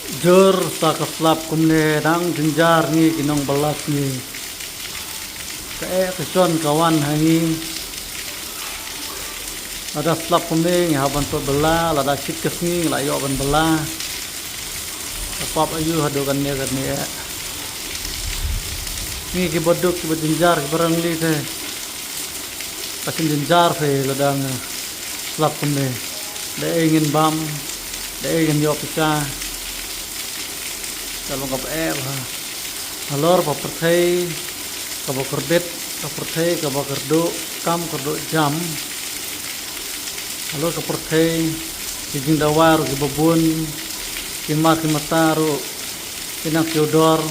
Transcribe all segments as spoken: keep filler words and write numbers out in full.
Jur sa ka slap kumne, dang jynjar ngi ki nongbylla sngi. Ka eh ka shon ka wan ha ngi. Lada slap kumne ngi hap ban pynbylla, lada shit ka sngi ngi la ïoh ban bylla. Ka pap aïu haduh kane kane eh. Ngi kiba duk, kiba jynjar, kiba rangli te. Ka shin jynjar phi lada ngi slap kumne. Da ei ngin bam, da ei ngin ïoh pisa. Ka long kaba eh bha. Halor ba pyrthei kaba kordit, ka pyrthei kaba kyrduh kam kyrduh jam. Halor ka pyrthei ki jingdawa ruh kiba bun, ki mar ki mata ruh ki nang siew dor.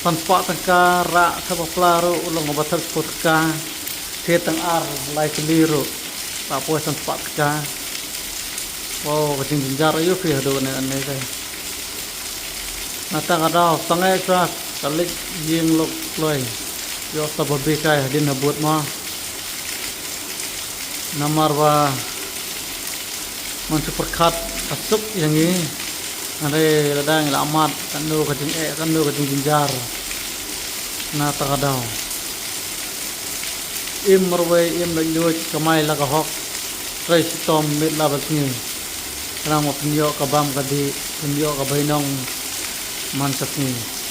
San spah tyngka rah ka bapla ruh u long kaba thar spah tyngka. Thied tang ar lai tylli ruh la poi san spah tyngka. Wow, ka jingjynjar aïu phi haduh kane kane te. Na ta ka daw tang eh shuwa ka leit ïing lok kloi. Ïoh sa babe kai hadien habud ma. Namar ba man shu pyrkhat ka suk ïa ngi. Hynrei lada ngi la mad kano ka jingeh, kano ka jingjynjar. Na ta ka daw im marwei, im laitluid, kamai la ka hok. Trei shitom miet la ba sngi. Khnang ba phin ïoh ka bam ka dih, phin ïoh ka bainong man ka sngi.